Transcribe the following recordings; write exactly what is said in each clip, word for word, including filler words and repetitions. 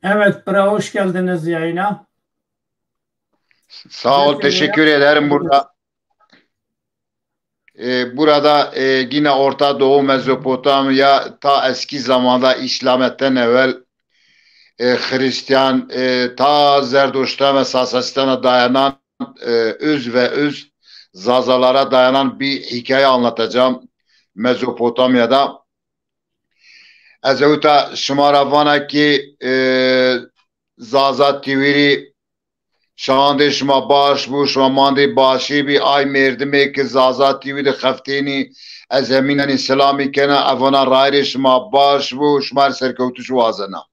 Evet, bra, hoş geldiniz yayına. Sağ ol, teşekkür ederim. Burada e, burada e, yine Orta Doğu, Mezopotamya, ta eski zamanda İslamiyet'ten evvel e, Hristiyan, e, ta Zerdoş'tan ve Sasanistan'a dayanan e, öz ve öz Zazalara dayanan bir hikaye anlatacağım Mezopotamya'da. Ez ewta şima ra vana ki e, Zaza T V'rî şandê şima baş bû, şima mandê başî bî. Ay mêrdimê ki Zaza T V de xeftênî, ez hemînanî selamî kena, evana rayirê şima baş bû, şima rê serkewtiş wazena.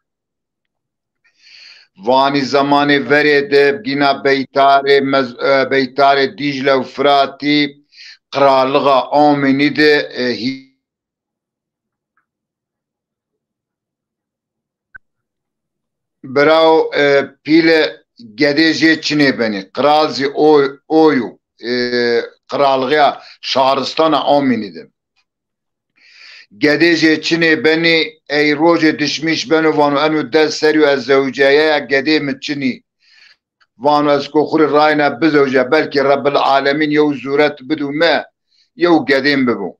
Vanî zemanê verê de gîna beytarê mez-, e, beytarê Dîcle û Firatî qiralixa Omînî de e, hî-, Birawo, e, pîle gedê jê çinê benî. Qral zî o, o yo. E, qiralxiya şaristana Omînî de. Gedê jê çinê benî, ey rojê dişmîş beno vano eno des serî yo ez zewceyaya gedê mi çinî. Vano ez ko xwu rê rayna bizewca, belkî Rebbil Alemîn yew zuret bido mi, yew gedê mi bibo.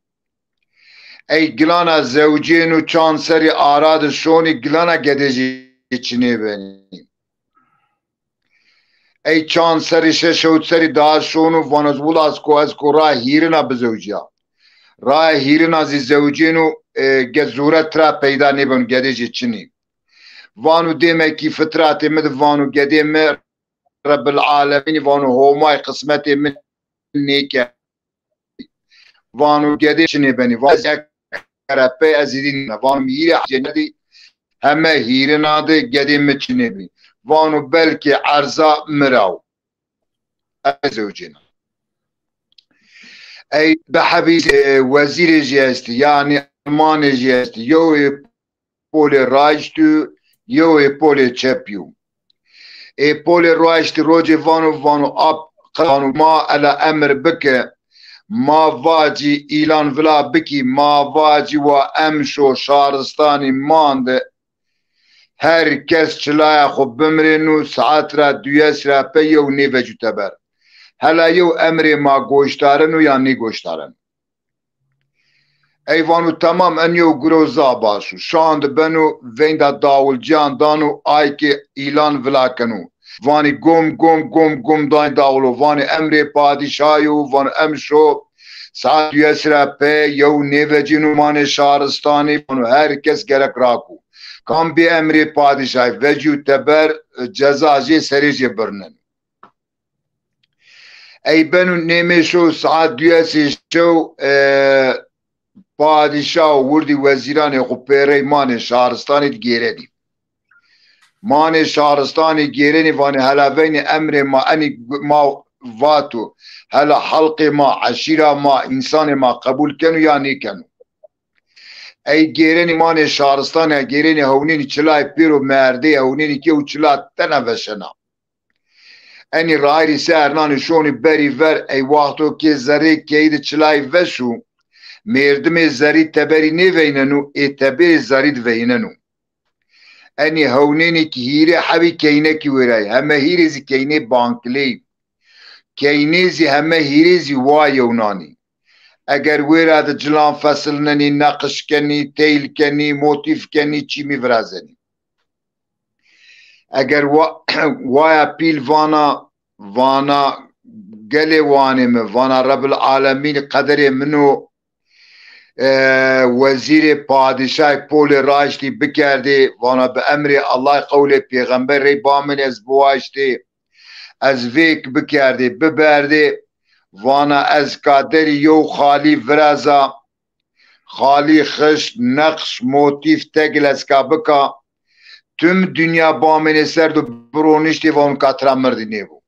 Ey gilana zewcêno çand serrî ara de şonî gilana gedê jê çinê benî. Ey çand serrî şeş hewt serrî daha şono vano ez wila ez ko, ez ko raya hîrina bizewcîya. Raya hîrina zî zewcêno, e, ge zûret tira peyda nêbeno gedê jê çinî. Vano dêmekî fitratê mi de vano gedê mi Rebbil Alemînî vano Homayî qismetê mi nêkerd. Vano gedê çinê benî. Vano ez ek kerepey ez êdî nîna. Vano mi hîrê cenedî heme hîrina de gedê mi çinê bî. Vano belkî erza mi ra wo. Ez zewcêna. Ey bi hebî, e, wezîrê jî estî, yanî manê jî estî. Yew ê polê raştî, yew ê polê çepî yo. Ê polê raştî rocê vano, vano ap, vano ma ela emir bike, ma vacî îlan vila bikî, ma vacî wa emşo şaristanî mande, her kes çilaya xwu bimirêno, saet ra duyes ra pey yew nêvecû teber. Hela yew emrê ma goşdareno ya nêgoşdareno. Ey vano temam, en yew guro za baş o. Şand beno, veynda dawulciyan dano, ay ke îlan vila keno. Vanî gom, gom, gom, gom dayn dawulo. Vanî emrê padîşayo, vano emşo saet duyes ra pey yew nêvecîno manê şaristanî, vano her kes gerek rako. Kam bê emrê padîşayî vecîyo teber, ceza jê serê jê birneno. Ey beno nêmê şew saet duyesê şew, e, padîşah û wirdî wezîranê xwu pêrey manê şaristanî de gêrenî. Manê şaristanî gêrenî vanê hela veynê emrê ma enî gu-, ma vato, hela xelqê ma, eşîra ma, însanê ma qebûl keno ya nêkeno. Ey gêrenî manê şaristanî ya gêrenî hewnênî çilayê pêro merdê, hewnênî kê û çila tena veşena. Enî rayîrî ser nanî şonî berî ver, ey wexto ke zerrê keyî de çilayî veşo, mêrdimê zerrî teberî nêveyneno, ê teberê zerrî de veyneno. Enî hewnênî ki hîrê hebî keynekî wêrayî, heme hîrê zî keynê bankileyî. Keynê zî heme hîrê zî wa yewnanî. Eger wêra de cilan fesilnenî, neqiş kenî, teyl kenî, motîf kenî, çîmî virazenî. Eger wa-, waya pîl vana, vana gelê wanê mi, vana Rebbil Alemîn qederê min o, e, wezîrê padîşay polê raştî bikerdê, vana bi emrê Allay qewlê pêxember rey bamênê ez biwaştê, ez vêk bikerdê, biberdê, vana ez ka derî yew xalî viraza, xalî, xişt, neqş, motîf, tegl ez ka bika, tim dinya bamênê ser do bironiştê, vano ka tira mirdî nêbo.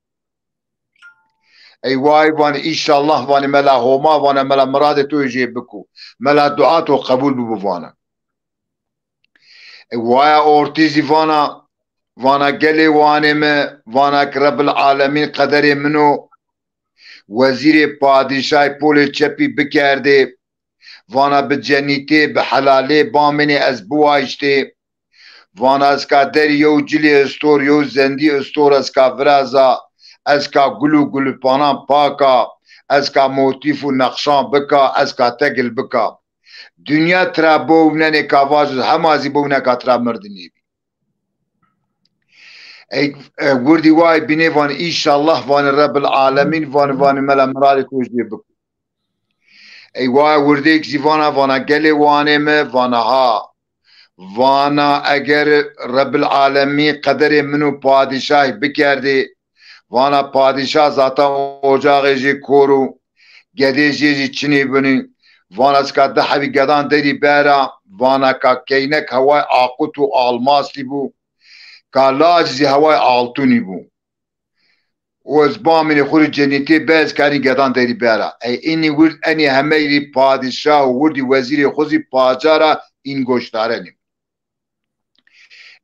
Ey way vanê, înşallah vanê mela Homa, vanê mela miradê to jê biko. Mela dua to qebûl bibo vana. Ey waya ortî zî vana, vana gelê wanê mi, vana ki Rebbil Alemîn qederê min o. Wezîrê padîşay polê çepî bikerdê. Vana bi cenîtê, bi helalê bamênê ez biwayiştê. Vana ez ka derî yew cilê istor, yew zendî istor ez ka viraza, ez ka gul û gulipanan paka, ez ka motîf û neqşan bika, ez ka tegil bika. Dinya tira bownenê ka vajo, hema zî bowneka tira mirdinê bî. Ey, e, wirdî way bînê van înşallah, vanê Rebbil Alemîn, vanê, vanê mela miradê to jê biko. Ey waya wirdêk zî vana, vana gelê wanê mi? Vana ha. Vana eger Rebbil Alemîn qederê min û padîşahî bikerdê, vana padîşah zatan ocaxê jê kor o, gedê jê zî çinê binî. Vana ez ka di hebî gedan derî bera, vana ka keynek heway aqut û almasî bû, ka lac zî heway altûnî bû. Û ez bamînê xwu rê cenîtê be, ez ka enî gedan derî bera. Ey enî wird, enî hemey rê padîşah û wirdî wezîrê xwu zî paca ra îngoştarenî.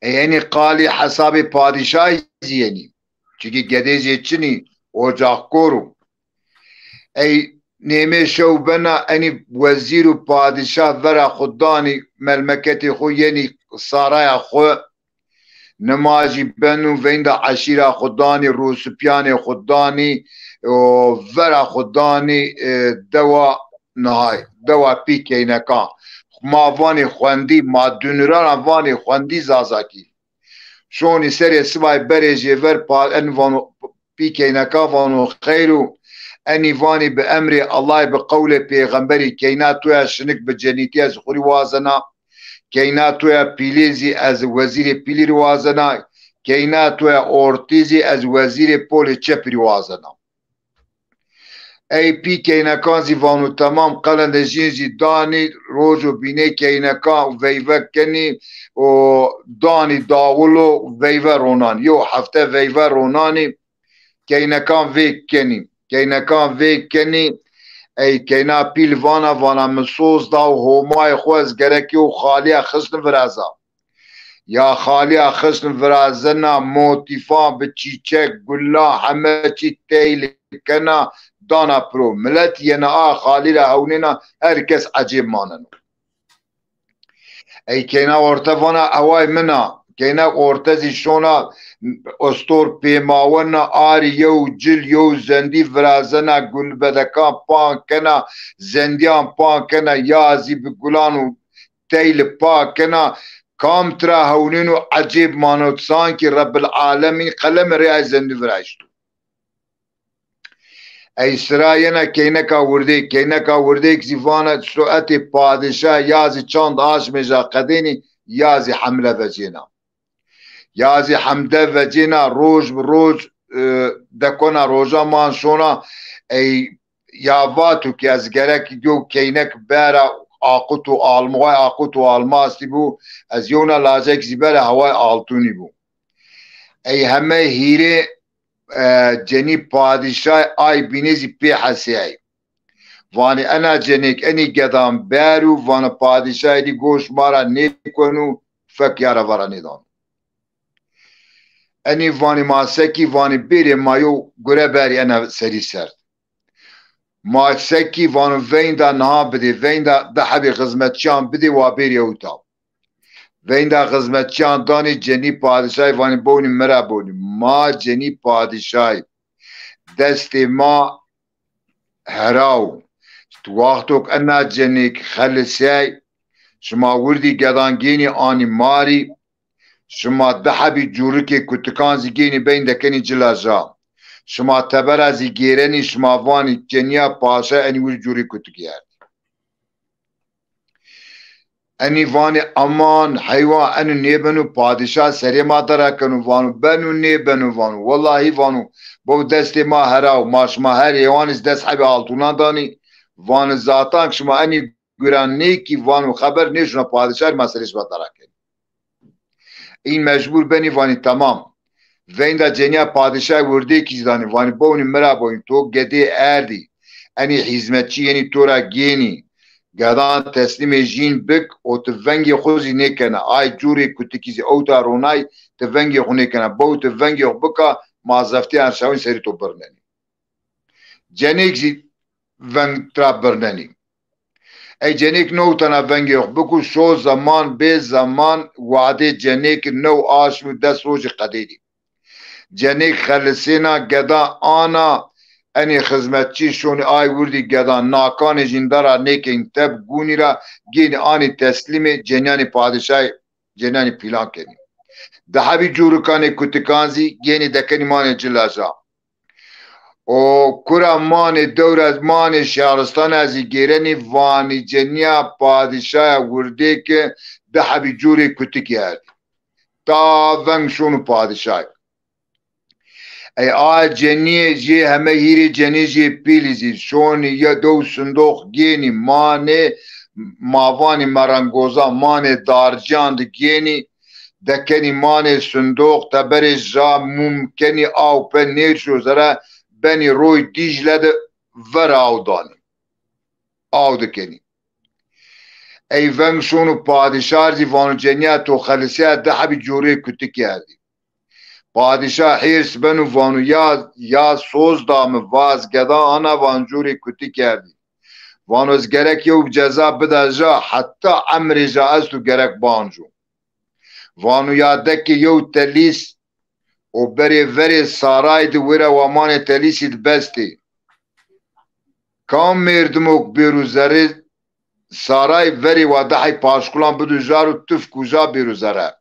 Ey enî qalî hesabê padîşahî zî yenî. Çikî gedê zî çinî, ocaxkor o. Ey nêmê şew bena, enî wezîr û padîşah vera xwu danî, melmeketê xwu yenî saraya xwu. Nimajî beno, veynda eşîra xwu danî, rûsipîyanê xwu danî, o, vera xwu danî, e, dewa nihay, dewa pî keynekan. Ma vanê xwendî, ma dunirana vanê xwendî zazakî. Şonî serê sibay berê jêver pa-, en vano, pî keynekan vano xeyr o. Enî vanî bi emrê Allahî, bi qewlê pêxemberî, keyna to ya şinik bi cenîtî ez xwu rê wazena. Keyna to ya pîlî zî ez wezîrê pîlî rê wazena. Keyna to ya ortî zî ez wezîrê polê çepî rê wazena. Ey pî keynekan zî vano temam, qelendê jîn zî danî, rojo bînê keynekan veyve kenî û danî dawilo, veyve ronanî. Yew hefte veyve ronanî, keynekan vêg kenî. Keynekan vêg kenî, ey keyna pîl vana, vana mi soz da û Homayê xwu ez gerek yew xalîya xisn viraza. Ya xalîya xisn virazena, motîfan bi çîçek, gula, heme çî teyl kena, dana piro. Milet yena a xalî ra hewnêna, her kes ecêb maneno. Ey keyna orte vana, eway min a. Keyna orte zî şona, ostor pêmawena, arî yew cil, yew zendî virazena, gulbedekan pan kena, zendîyan pan kena, ya zî bi gulan û teyli pa kena, kam tira hewnêno ecêb mano, sankî Rebbil Alemîn qeleme rê ay zendî viraşto. Ey sira yena keyneka wirdêk, keyneka wirdêk zî vana soetê padîşah ya zî çand aşmêja qedênî ya zî hemle vecêna. Ya zî hemde vecêna, roj bi roj, e, dekona roja man şona, ey ya vato ki ez gerek yew keynek bera, aqut û alm-, way aqut û almasî bû, ez yewna lacek zî bera, heway altûnî bû. Ey heme hîrê, e, cenî padîşay ay bînê zî pê heseyay. Vanê ena cenêk enî gedan ber û vana padîşayê dî goş ma ra nêkeno, fek ya ra vara nêdano. Enî vanî ma sekî, vanî bêrê ma yew gure berî ena serî ser. Ma sekî vano veynda niha bidê, veynda di hebî xizmetçîyan bidê, wa bêrî ewta. Veynda xizmetçîyan danî, cenî padîşay vanî bownî mi ra bonî. Ma cenî padîşay, destê ma heraw. Wextok ena cenêk xelisey, şima wirdî gedan gênî anî ma rî, şima di hebî cûrikê kutikan zî gênî beyn dekenî cila ja. Şima tebera zî gêrenî, şima vanî cenîya paşa enî wir cûrî kutikî erdî. Enî vanê aman heywan, enî nêbeno padîşah serê ma dera keno, vano beno nêbeno, vano wellahî, vano bew destê ma heraw, ma şima her heywanî zî des hebî altûnan danî, vano zatan ki şima enî guran nêkî, vano xeber nêşona padîşah rê, ma serê şima dera kenî. În mecbûr benî vanî temam. Veynda cenîya padîşay wirdêkî zî danî, vanî bownî mi ra boynî, to gedê erdî. Enî hîzmetçî yenî to ra gênî. Gedan teslîmê jîn bik û ti vengê xwu zî nêkena. Ay cûrê kutikî zî ewta ronay, ti vengê xwu nêkena. Bew ti vengê xwu bika, ma zeftî erşawîn serî to birnenî. Cenêk zî veng tira birnenî. Ey cenêk newtena vengê xo bikû, şo zeman, bê zeman, wadê cenêk new aşm û des rojî qedênî. Cenêk xelisêna, geda ana, enê xizmetçî şonî ay wirdî geda, nakanê jîndara nêkenî, teb gûnî ra gênî anî teslîmê cenîyanê padîşayî, cenîyanî pîlan kenî. Di hebî cûrikanê kutikan zî gênî dekenî manê cila ja. O kura manê dewra manê şaristanê zî gêrenî, vanî cenîya padîşaya wirdê ke di hebî cûrê kutikî erdî. Ta veng şûnû padîşay. Ey a cenîyê jê heme hîrê cenîyê jê pîlî zî şonî ya dew sindoq gênî manê, ma vanî merengozan, manê darcîyan di gênî, dekenî manê sindoq, teberê ja mum kenî, aw pe nêrşo zere, benî roy Dîcle de ver aw danî. Aw dikenî. Ey veng şono padîşar zî vano cenîya to xelisîya di hebî corê kutikî erdî. Padîşa hêrs beno vano ya, ya soz da mi, va ez geda ana van corê kutikî erdî. Vano ez gerek yew ceza bida ja, heta emrê ja esto gerek banco. Vano ya dekê yew telîs o berê verê saray di wira wa manê telîsî di bestê. Kam mêrdimok bêro zerê saray verê wa dehey paşkulan bido jar û tifk û ja bêro zere.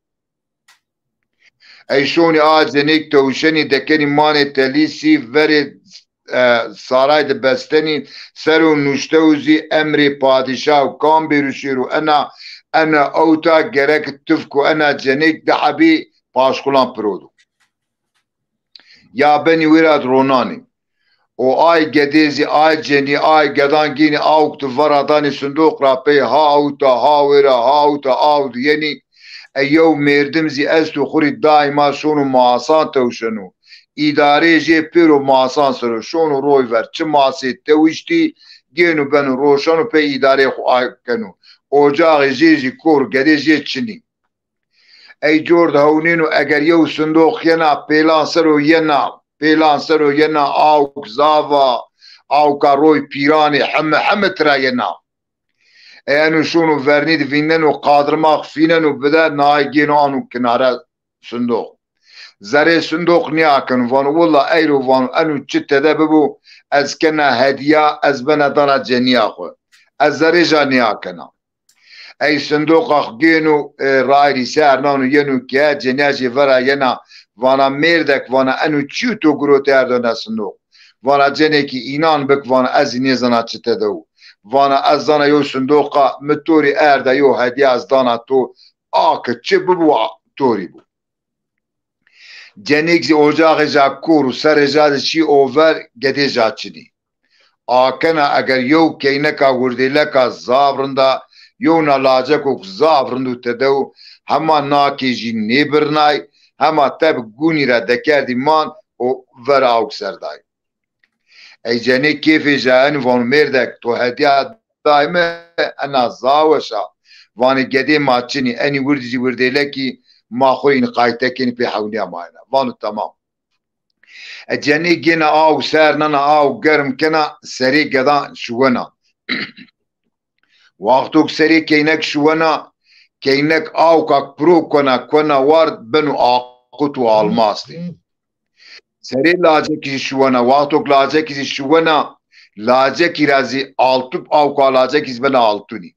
Ey şonî a cenêk tewşenî dekenî manê telîsî verê e, saray de bestenî ser o nuştew zî emrê padîşah û kam bêro şêro ena, ena ewta gerek tifk û ena cenêk di hebî paşkulan piro do. Ya benî wêra di ronanî. O ay gedê zî ay cenî ay gedan gînî awk di vera danî sindoq ra pey ha ewta ha wêra ha ewta aw di yenî. E yew mêrdim zî esto xwu rî daîma şono masan tewşeno. Îdareyê jê pêro masan ser o şono roy ver. Çi masê tewiştî gêno beno roşeno pê îdareyê xwu akeno. Ocaxê jê zî kor gedê jê çinî. Ey cor di hewnêno eger yew sindoq yena pêlan ser o yena, pêlan ser o yena awk zava, awka roy pîranê himi himi tira yena. Ey eno şono vernî di vîneno qadirmax fîneno bide naye gêno ano kinare sindoq. Zerê sindoq nîakeno vano willa eyro vano eno çi tede bibo ez kena hedîya ez bena dana cenîya xwu. Ez zerê ja nîakena. Ey sindoqa xwu gêno e, rayîrî ser nano yeno ke cenîya jê vera yena vana mêrdek vana eno çîyo to girotî erdo ne sindoq. Vana cenekî înan bik vana ez zî nêzana çi tede wo. Vana ez zana yew sindoqa mi to rî erda yew hedîya ez dana to a ke çi bibo to rî bo. Cenêk zî ocaxê ca kor û serê ca de şî over gedê ca çinî. Akena eger yew keyneka wirdêleka zaf rind a, yewna laceko ke zaf rind û tede wo, hema nakê jî nêbirnay, hema teb gûnî ra dekerdî man û ver awk ser day. Ey cenê kêfê ja enî vano mêrdek to hedîya day mi ena zaf weş a. Vanê gedê ma çinî enî wirdî zî wirdêlekî ma xwu înî qayte kenî pê hewnîya ma ena. Vano temam. E cenê gêna aw ser nana aw germ kena serê gedan şuwena. Wexto ke serê keynek şuwena, keynek awka ke piro kena, kena ward beno aqut û almastê. Serê lacekî zî şuwena, wexto ke lacekî zî şuwena, lacekî ra zî altûp awka lacekî zî bena altûnî.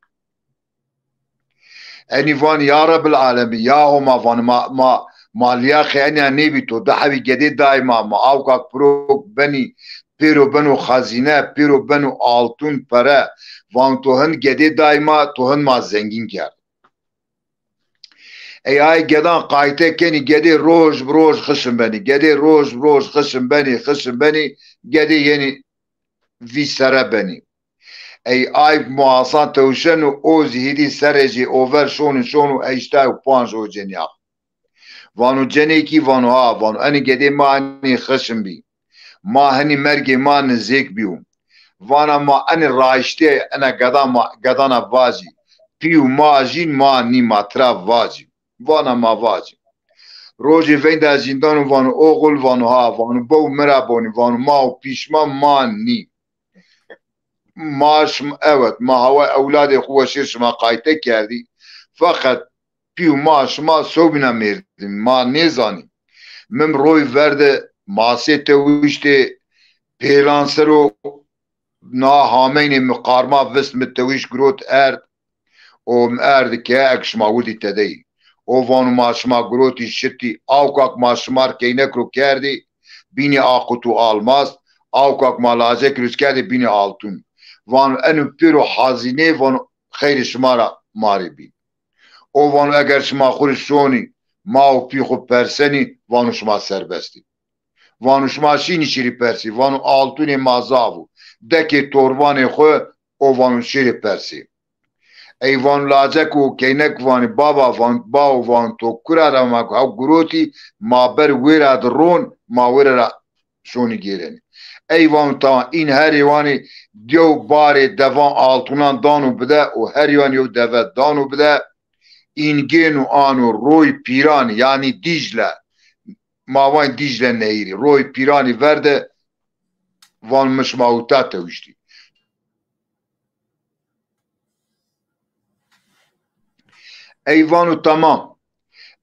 Enî vanî ya Rebil Alemîn, ya Homa vanî ma, ma, ma lîyaqê enîya nêbî to, di hebî gedê dayî ma, ma awka ke piro benî, pêro beno xezîne, pêro beno altûn pere. Van to hin gedê dayî ma, to hin ma zengîn kerd. Ey ay gedan qayte kenî gedê roj bi roj xişin benî. Gedê roj bi roj xişin benî, xişin benî, gedê yenî vîst serre benî. Ey ay muasan tewşeno o zî hêdî serrê jê over şonî şono heştay û panc o cenîya. Vano cenêkî vano ha, vano enî gedê ma enî xişin bî. Ma hinî mergê ma nizêk bîyo. Vana ma enî raştî ena gedan ma, gedana vajî. Pî û ma jîn ma nî ma tira vajî. Vana ma vajî. Rojê veyda zîndano vano oxul vano ha, vano bew mi ra bonî, vano ma û pîşma ma nî. ma şima, evet, ma haway ewladê xwu weşêr şima qayte kerdî. Feqet pî û ma şima sewbîna mêrdimî, ma nêzanî. Mim roy ver de masê tewiştê pêlan ser o, na hameynê mi qarma vist, mi tewişt girot erd. O mi erd ke ek şima wudî tedeyî. O vano ma şima girotî şitî, awkak ma şimar keynek ro kerdî bînî aqut û almast, awkak ma lacek ruz kerdî bînî altun. Vano eno pêro hazînê, vano xeyrê şima ra ma rê bî. O vano eger şima xwu rê şonî, ma û pî xwu persenî, vano şima serbestî. Vano şima şînî şêrî persî, vano altunê ma zaf o. Dekê torbanê xwu, o vano şêrê persî. Ey vano lacek û keynek vanî baba, van bao, van to kura ra ma hew girotî, ma ber wêra di ron, ma wêra ra şonî gêrenî. Ey vano tamam, în herê wanî yew barê devan altunan dano bide û herê wanî yew deve dano bide. În gêno ano roy pîran, yanî Dîcle, ma vanî Dîcle nehîrî, roy pîranî ver de, van mi şima uta tewiştî. Ey vano tamam.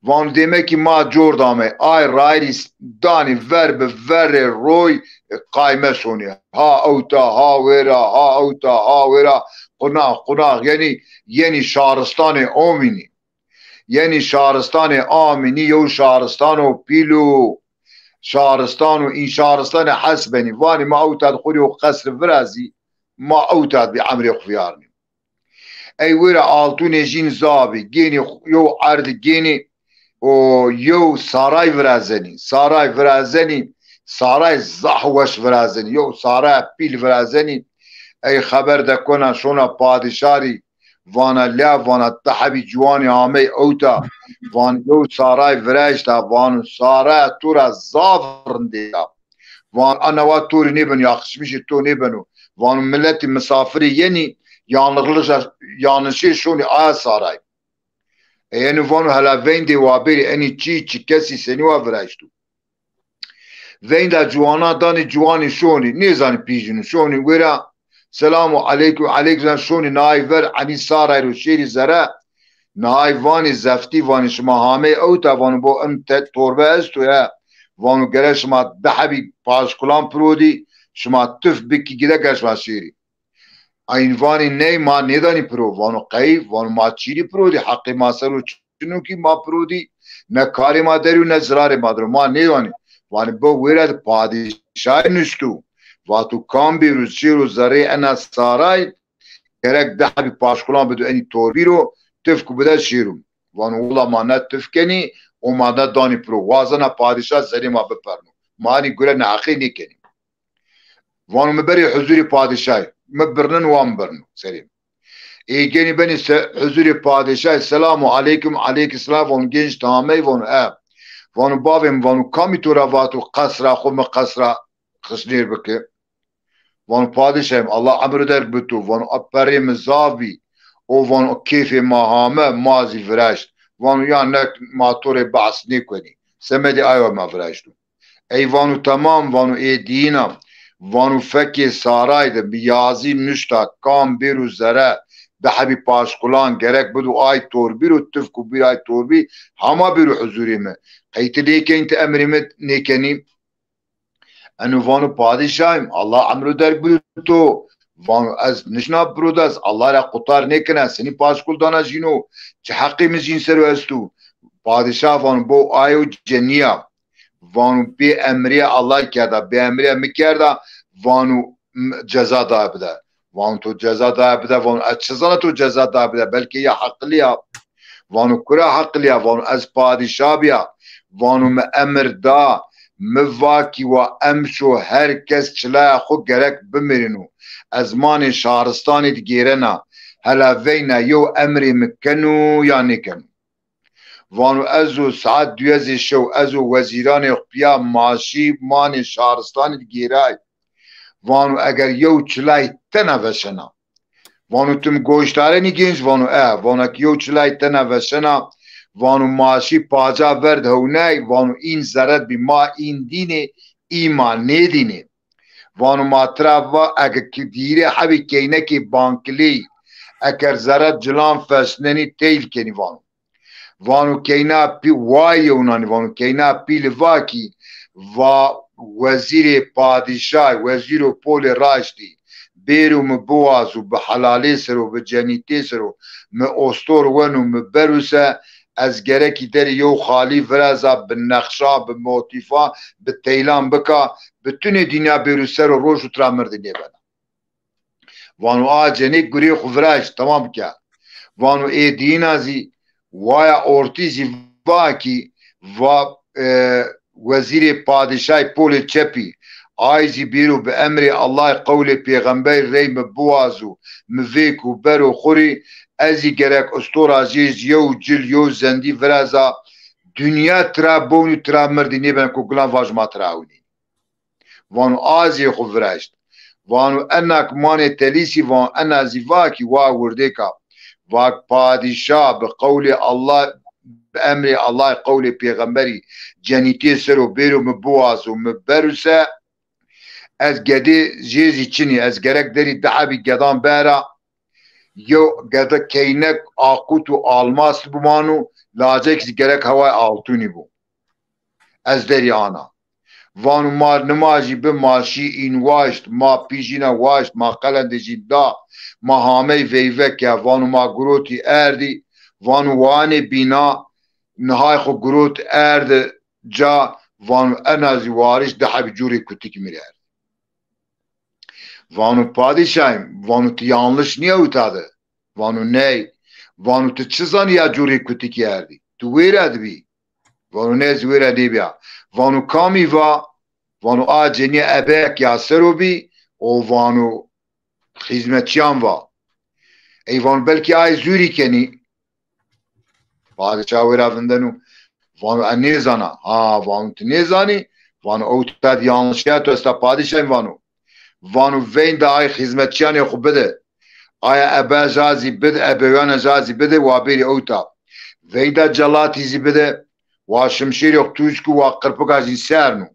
Vano dêmekî ma cor de amey. Ay rayîrî danî ver bi verê roy, e, qayme şonî. Ha ewta, ha wêra, ha ewta, ha wêra. Qunax, qunax, yenî, yenî şaristanê omînî. Yenî şaristanê amînî, yew şaristano pîl o. Şaristano, în şaristanê hes benî. Vanî ma ewta di xwu rê yew qesri virazî, ma ewta di bî emrê xwu vîyarnî. Ey wêra altunê jîn zaf bî, gênî yew erd gênî û yew saray virazenî. Saray virazenî, saray zaf weş virazenî. Yew saraya pîl virazenî. Ey xeber dekona şona padîşarî, vana lea, vana ti hebî ciwanî amey ewta, van yew saray viraşta, vano saraya to ra zaf rindê ya. Van a newa to rê nêbeno, yaqişmişê to nêbeno. Vano miletî misafirê yenî, yanlixlişa, yanlişê şonî aya saray. E, yenî vano hela veyndê wa bêrî, enî çî, çi kesî senî wa viraşto. Veynda ciwana danî, ciwanî şonî, nêzanî pîjino, şonî wêra, selamu aleykum, aleykum selam, şonî nahay ver, enî saray ro şêrî zere, nahay vanî zeftî, vanî şima hamey ewta, vano bo in te torbe esto ya, vano gerek şima di hebî paşkulan piro dî, şima tif bikî gide ger şima şêrî. Eyn vanî ney, ma nêdanî piro. Vano qey? Vano ma çîrî piro dî, heqê ma ser o çin o kî ma piro dî, ne karê ma derî yo ne zirarê ma der o, ma nêdanî. Vanî bo wêra di padîşahî nuşto. Vato kam bêro şêro zerrê ena saray, gerek di hebî paşkulan bido enî torbî ro, tifku bide şêro. Vano wila ma ne tif kenî û ma ne danî piro. Wazena padîşah zerrê ma biperno. Ma enî gure neheqî nêkenî. Vano mi berê huzurê padîşahî. Mi birnin, wan birno serê mi. Ê genî benî se-, huzurê padîşahî, selamu aleykum, aleykum selam, vano genc ti amey, vano e. Vano bavê mi, vano kamî to ra vato qesra xwu mi qesra xişnêr bike? Vano padîşahî mi, Allah emru derg bi to, vano a perrê mi zaf bî, o vano kêfê ma hame, ma zî viraşt. Vano ya nek ma to rê behs nêkenî. Semedê ayo ma viraşto. Ey vano temam, vano ê dîyîna, vano fekê saray de bi yazî nuşta kam bêro zere, di hebî paşkulan gerek bido ay torbî ro, tifku bîr ay torbî, hema bêro huzurê mi. Qey ti nêkenî, ti emrê mi nêkenî? Eno vano padîşahî mi, Allah emro derg bido to. Vano ez nişna piro de, ez Allah ra qutar nêkena, senî paşkul dana jîno, çi heqê mi jîn ser o esto? Padîşah vano bo ayo cenîya. Vano bê emrê Allah kerda, bê emrê mi kerda, vano m-, ceza daye bide. Vano to ceza daye bide, vano ez çi zana to ceza daye bide, belkî ya heqilî ya. Vano kura heqilî ya, vano ez padîşah bîya, vano mi emir da, mi va kî wa emşo her kes çilaya xwu gerek bimirîno. Ez manê şaristanî di gêrena, hela veyna yew emrê mi keno ya nêkeno. Vano ez o saet duyezê şew, ez o wezîranê xwu pîya maşî manê şaristanî di gêray. Vano eger yew çilay tena veşena. Vano tim goşdarenî genc? Vano e. Vano eke yew çilay tena veşena, vano maşî paca ver di hewnay, vano în zeret bî, ma în dînê, î ma nêdînê. Vano ma tira va, eke ki dîrê hebî keynekê bankilêyî, eker zere cilan fesnenî teyl kenî vano. Vano keyna pî, way yewnanî vano, keyna pîlî va kî, va wezîrê padîşay, wezîro polê raştî, bêro mi biwazo, bi helalê ser o, bi cenîtê ser o, mi ostor weno, mi bero se, ez gerekî derî yew xalî vireza, bi nexşa, bi motîfa, bi teylan bika, bi tunê dinya bêro ser o, roj û tira mirdî nêbena. Vano a cenîk gurê xwu viraşt, temam ke. Vano ê dîyina zî, waya ortî zî va kî, va, e, wezîrê padîşay polê çepî, ay zî bêro bi emrê Allahî qewlê pêxemberî rey mi biwazo, mi vêko bero xwu rî, ez zî gerek ustora jê zî yew cil, yew zendî vireza, dinya tira bownî tira mirdî nêbena ku gulan vaj ma tira ewnî. Vano a zî xwu viraşt. Vano ena ki manê telîsî, vano ena zî va kî wa wirdêka. Va padîşa bi qewlê Allah, bi emrê Allah, qewlê pêxemberî cenîtê ser o bêro mi biwazo, mi bero se, ez gedê jê zî çinî, ez gerek derî di hebî gedan bera, yew gede keynek, aqut û almas bimano, lacek zî gerek heway altûnî bo. Ez derî ana. Vano ma nimajî bi, ma şî în waşt, ma pîjîne waşt, ma qelendê jî da, ma hamey veyve ke, vano ma girotî erdî, vano wanê bîna, nihay xwu girot erd ca, vano ena zî warîş di hebî cûrê kutikî mi rê erdî. Vano padîşayî, vano ti yanlış nîyewta de. Vano ney. Vano ti çi zanî ya cûrê kutikî erdî? Ti wêra de bî? Vano nê, ez wêra nêbîya. Vano kamî va? Vano a cenîye ebek ya ser o bî, o vano xîzmetçîyan va. Ey vano belkî ay zûrî kenî. Padîşa wêra vindeno. Vano ez nêzana. Ha, vano ti nêzanî? Vano ewta di yanlış ya, tu esta padîşayî, vano. Vano veynda ay xîzmetçîyanê xwu bide. Aya ebe ja zî bide, ebewîyana ja zî bide, wa bêrî ewta. Veynda celatî zî bide, wa şimşêrê xwu tûj ku, wa qirpika jî serno.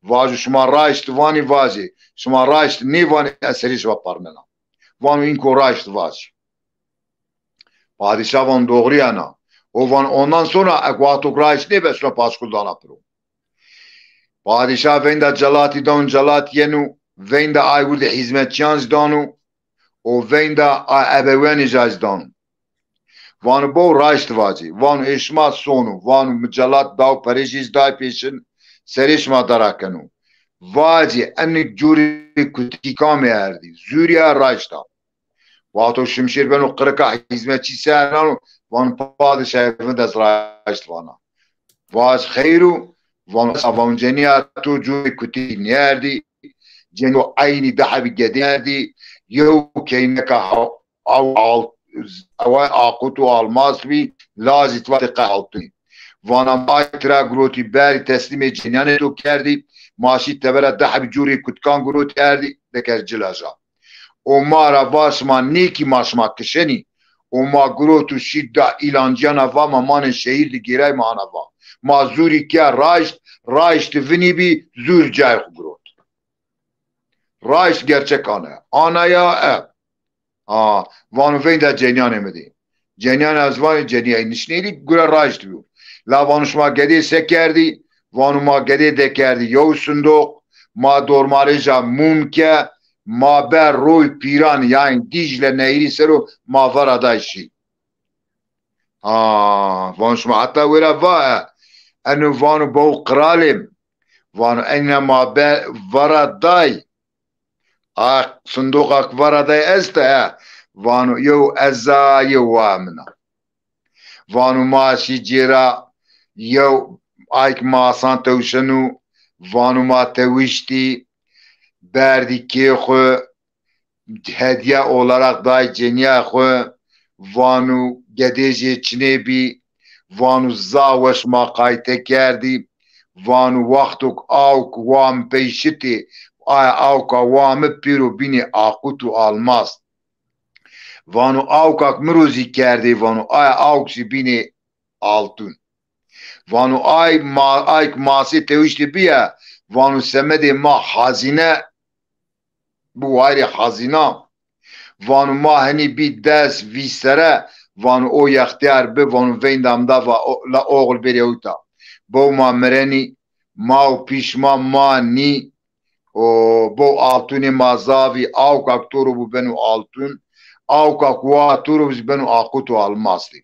Vajo şima raşt vanî, vajê. Şima raşt nêvanî, ez serê şima parmena. Vano înko raşt vajî. Padîşa vano doğru ya na. O vano ondan sonra ek wexto raşt nêbe, şima paşkul dana piro. Padîşa veynda celatî dano, celat yeno, veynda ay wirdî hîzmetçîyan zî dano, û veynda a ebewenî ca zî dano. Vano bo raşt vacî. Vano ê şima sono. Vano mi celat daw perê jî zî day pêşin, serê şima dara keno. Vacî enî cûrî kutikî kamê erdî. Zûrîya raşt a. Wexto şimşêr beno qirika hîzmetçî ser nano, vano padîşayê vind ez raşt vana. Vac xeyr o, vano esa vano cenîya to cûrê kutikî nêerdî, cenîyo eynî di hebî gedê erdî, yew keyneka ha-, aw-, al-, away aqut û almas bî, lazî ti vatê qe altûnî. Vana ma tira girotî berî teslîmê cenîyanê to kerdî, ma şî tebera di hebî cûrê kutikan girotî erdî, deker cila ja. O ma ra va şima nêkî ma şima kişenî. O ma girot û şî da îlancîyana va ma manê şehîr di gêray ma ana va. Ma zûrî ke raşt, raşt vinî bî, zûr cayê xwu girot. Raşt gerçek ana ya. Ana ya e. Ha, vano veynda cenîyanê mi dî. Cenîyan ez vanî cenîyayî nişnêdî, gure raşt bîyo. La vano şima gedê se kerdî? Vano ma gedê dekerdî yew sindoq, ma dormarêja mûm ke, ma ber roy pîran, yanî Dîcle nehrî ser o ma vera day şî. Ha, vano şima heta wêra va e. Eno vano bo qiralê mi. Vano enîna ma be-, vera day. A sindoqa ki vera day esta, he. Vano yew ez a, yew wa min a. Vano ma şî cêra, yew ay ki ma asan tewşeno, vano ma tewiştî, berdî kê xwu, hedîye olarak day cenîya xwu, vano gedê jê çinê bî, vano za weş ma qayte kerdî, vano wextok awk wa mi pey şitê, aya awka wa mi pêro bînê aqut û almas. Vano awka ki mi ro zî kerdê, vano aya awk zî bînê altûn. Vano ay ma-, ay ki masê tewiştê bîya, vano semedê ma hazîne bi wayirê hazîna. Vano ma henî bî des vîst sere, vano o yextîyar bi, vano veynda mi da va o-, la oxil bêrê ewta. Bew ma mirenî, ma û pîş ma ma nî, o bew altûnê ma zaf î, awka ke to ro bo beno altûn, awka ke wa to ro bo zî beno aqut û almastî.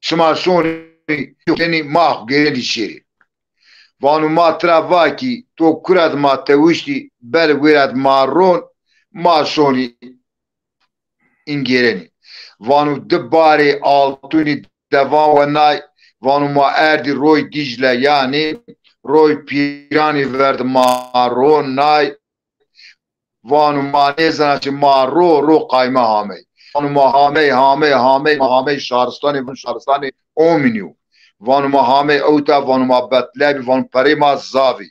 Şima şonî kenî, ma xo gêrenî şêrî. Vano ma tira va kî to kura de ma tewiştî, bel wêra de ma ron, ma şonî în gêrenî. Vano di barê altûnî devan wenay, vano ma erdî roy Dîcle, yanî roy Pîranî ver de ma ronay. Vano ma nêzana çi, ma ro ro qayme hamey. Vano ma hamey, hamey, hamey, ma hamey şaristanê, vano şaristanê omînî yo. Vano ma hamey ewta, vano ma betlebî, vano perê ma zaf î.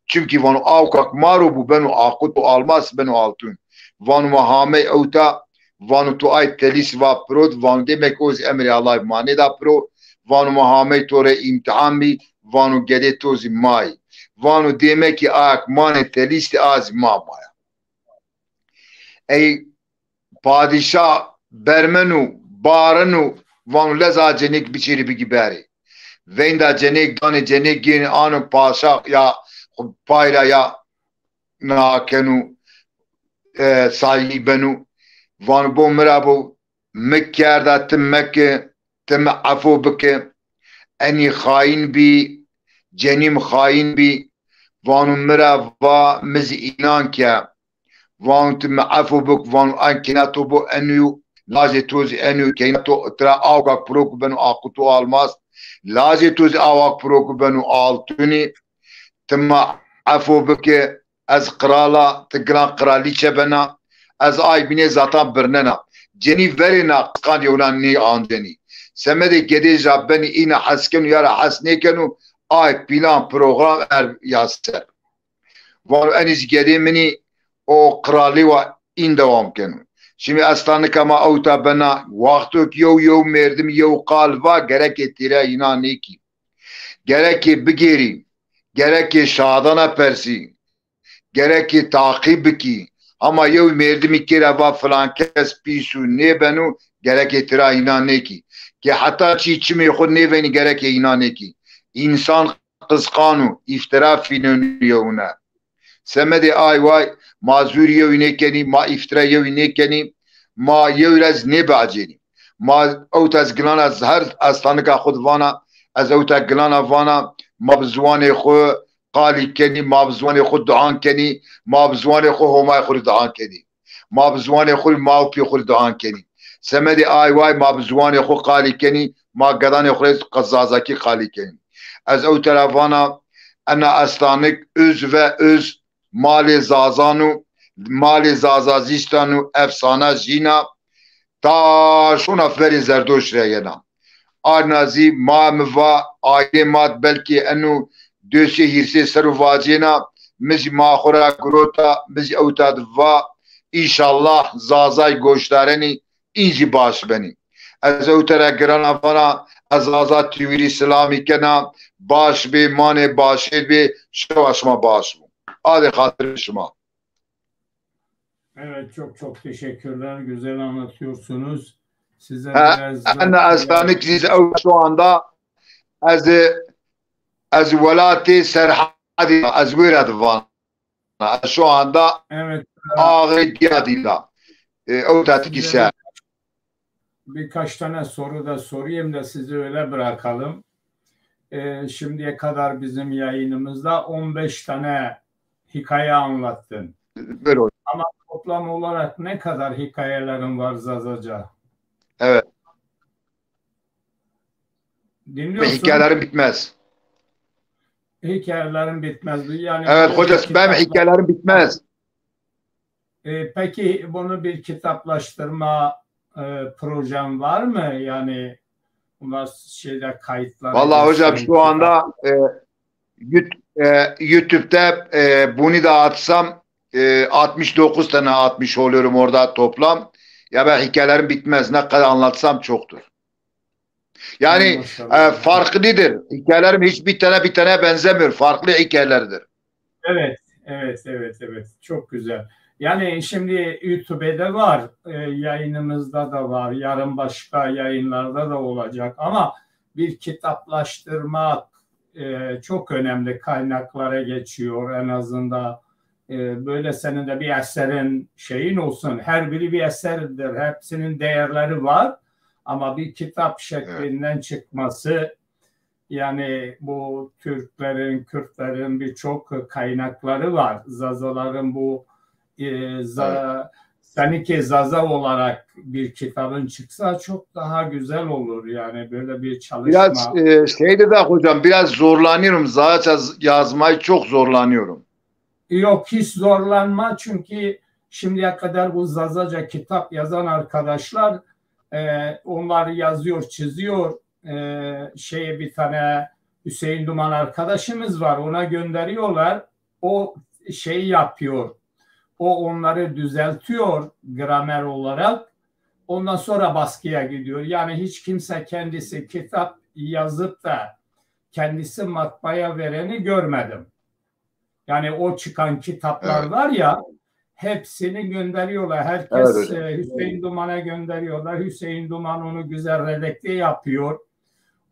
Çimkî vano awka ke ma ro bo beno aqut û almas, beno altûn. Vano ma hamey ewta, vano to ay telîs va piro de, vano dêmek o zî emrê Allahî, ma nêda piro. Vano ma hamey to rê îmtîhan bî, vano gedê to zî ma yî. Vano dêmekî aya ke manê telîs de a zî ma maya. Ey padîşah bermeno, bareno, vano lez a cenêk biçêrî bigî berê. Veynda cenêk danê, cenêk gênê ano padîşah ya xo pay ra ya na keno, e, saygî beno. Vano bo mi ra bo, mi kerda, ti meke, ti mi efo bike. Enî xayîn bî, cenî mi xayîn bî. Vano mi ra va, mi zî înan ke. Vano ti mi efo bik, vano en keyna to bo enû, lajê to zî enû, keyna to tira awka ke piro ke beno aqut û almas, lajê to zî awka ke piro ke beno altûnî. Ti ma efo bike, ez qral a, ti giran qralîçe bena, ez ay bînê zatan birnena. Cenî verêna qisqan yewna nêancenî. Semedê gedê ja benî, îna hes keno ya ra hes nêkeno, ay plan program er ya ser. Vano enî zî gedê min î, o qralî wa în dewam keno. Şimdi estanika ma ewta bena, wexto ke yew yew mêrdim yew qal va, gerekê tîra înan nêkî. Gerekê bigêrî, gerekê şadana persî, gerekê taqîb bikî. Hama yew mêrdimî kê ra va filan kes pîs û nêbeno, gerekê tira înan nêkî. Ke heta çî çimê xo nêveynî, gerekê înan nêkî. Însan qisqan o, îftira fîneno yewna. Semedê ay way ma zûrî yewî nêkenî, ma îftira yewî nêkenî, ma yew ra zî nêbiacenî. Ma ewta ez gilana, ez her estanika xo de vana, ez ewta gilana vana, ma bi ziwanê xo qalî kenî, ma bi ziwanê xo duan kenî, ma bi ziwanê xo Homayê xo rê duan kenî. Ma bi ziwanê xo rê ma û pîyê xo rê duan kenî. Semedê ay way ma bi ziwanê xo qalî kenî, ma gedanê xo rê zazakî qalî kenî. Ez ewta ra vana, ena estanik öz ve öz malê Zazan o, malê Zazazîstan o, efsana jîn a. Ta şona verê Zerdoş ra yena. Arna zî ma mi va, aîlê ma de belkî eno dosye hîrsê ser o vacêna, mi zî ma xo ra girota, mi zî ewta de va, înşallah Zazay goşdarenî în zî baş benî. Ez ewta ra girana vana, ez Zaza T V'rî silamî kena, baş bê, manê başêr bê, şewa şima baş bo. Adê xatirê şima. Evet, çok çok teşekkürler. Güzel anlatıyorsunuz. Size ha, biraz ena estanik zî ew şu anda ez, ez welatê Serhadî, ez wêra de vana. Ez şu anda evet, Ağrı Diyadî da. E, ew tatikî ser. Birkaç tane soru da sorayım da sizi öyle bırakalım. E, şimdiye kadar bizim yayınımızda on beş tane hikaye anlattın. Böyle. Ama toplam olarak ne kadar hikayelerin var Zazaca? Evet. Dinliyorsun. Hikayelerim bitmez. Hikayelerim bitmez. Yani evet hoca, ben hikayelerim bitmez. E, peki bunu bir kitaplaştırma e, projen var mı? Yani bunlar şeyde kayıtlar. Vallahi hocam şu anda e, YouTube, e, YouTube'da e, bunu da atsam e, altmış dokuz tane atmış oluyorum orada toplam. Ya ben hikayelerim bitmez. Ne kadar anlatsam çoktur. Yani e, farklıdır. Hikayelerim hiçbir tane bir tane benzemiyor. Farklı hikayelerdir. Evet, evet, evet, evet. Çok güzel. Yani şimdi YouTube'de var, e, yayınımızda da var, yarın başka yayınlarda da olacak ama bir kitaplaştırmak e, çok önemli, kaynaklara geçiyor en azından. E, böyle senin de bir eserin, şeyin olsun, her biri bir eserdir, hepsinin değerleri var ama bir kitap şeklinden çıkması, yani bu Türklerin, Kürtlerin birçok kaynakları var. Zazaların bu e, za, seninki Zaza olarak bir kitabın çıksa çok daha güzel olur. Yani böyle bir çalışma. Biraz e, şeyde de hocam biraz zorlanıyorum. Zaza yazmayı çok zorlanıyorum. Yok, hiç zorlanma çünkü şimdiye kadar bu Zazaca kitap yazan arkadaşlar, e, onlar yazıyor, çiziyor. E, şeye bir tane Hüseyin Duman arkadaşımız var, ona gönderiyorlar. O şeyi yapıyor. O onları düzeltiyor gramer olarak. Ondan sonra baskıya gidiyor. Yani hiç kimse kendisi kitap yazıp da kendisi matbaaya vereni görmedim. Yani o çıkan kitaplar var ya, hepsini gönderiyorlar. Herkes e, Hüseyin Duman'a gönderiyorlar. Hüseyin Duman onu güzel redakte yapıyor.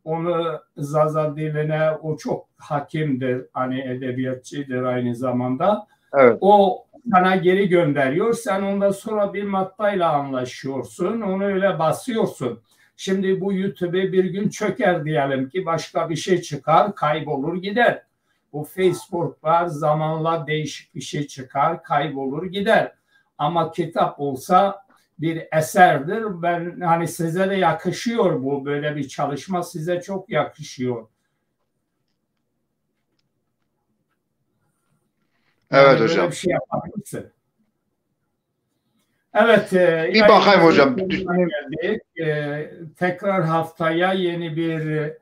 Onu Zaza diline o çok hakimdir. Hani edebiyatçıdır aynı zamanda. Evet. O sana geri gönderiyor. Sen ondan sonra bir matbaayla anlaşıyorsun. Onu öyle basıyorsun. Şimdi bu YouTube bir gün çöker diyelim ki, başka bir şey çıkar, kaybolur gider. Bu Facebook var, zamanla değişik bir şey çıkar, kaybolur gider. Ama kitap olsa bir eserdir. Ben hani size de yakışıyor bu, böyle bir çalışma size çok yakışıyor. Evet hocam. Böyle bir şey yapabilirsin. Evet, e, bir bakayım hocam. Geldik. E, tekrar haftaya yeni bir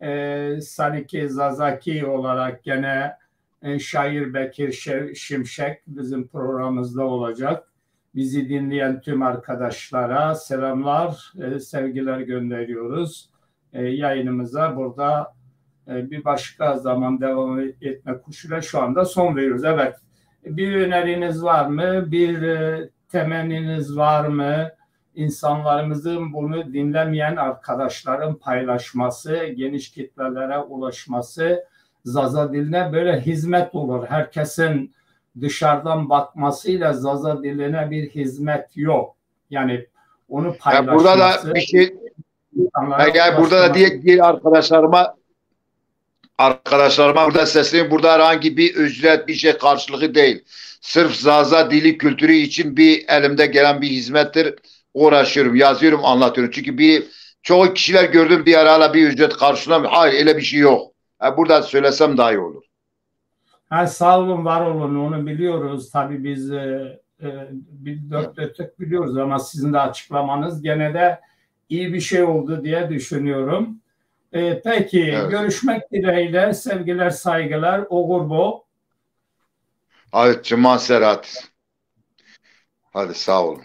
e, Sanike Zazaki olarak gene e, şair Bekir Şimşek bizim programımızda olacak. Bizi dinleyen tüm arkadaşlara selamlar, e, sevgiler gönderiyoruz. E, yayınımıza burada e, bir başka zaman devam etme kuşuyla şu anda son veriyoruz. Evet, bir öneriniz var mı? Bir e, temenniniz var mı? İnsanlarımızın bunu dinlemeyen arkadaşların paylaşması, geniş kitlelere ulaşması Zaza diline böyle hizmet olur. Herkesin dışarıdan bakmasıyla Zaza diline bir hizmet yok. Yani onu paylaşması. Ya burada da bir şey, yani burada da diye, diye arkadaşlarıma arkadaşlarıma burada sesleniyorum. Burada herhangi bir ücret, bir şey karşılığı değil. Sırf Zaza dili kültürü için bir elimde gelen bir hizmettir. Uğraşıyorum, yazıyorum, anlatıyorum. Çünkü bir çoğu kişiler gördüm bir ara hala bir ücret karşılamıyor. Hayır, öyle bir şey yok. E, burada söylesem daha iyi olur. Ha, sağ olun, var olun. Onu biliyoruz. Tabii biz e, e, bir dört dörtlük biliyoruz ama sizin de açıklamanız gene de iyi bir şey oldu diye düşünüyorum. E, peki, görüşmek dileğiyle. Sevgiler, saygılar. Oğur bo. Hadi, çiman ser hat. Hadi, sağ olun.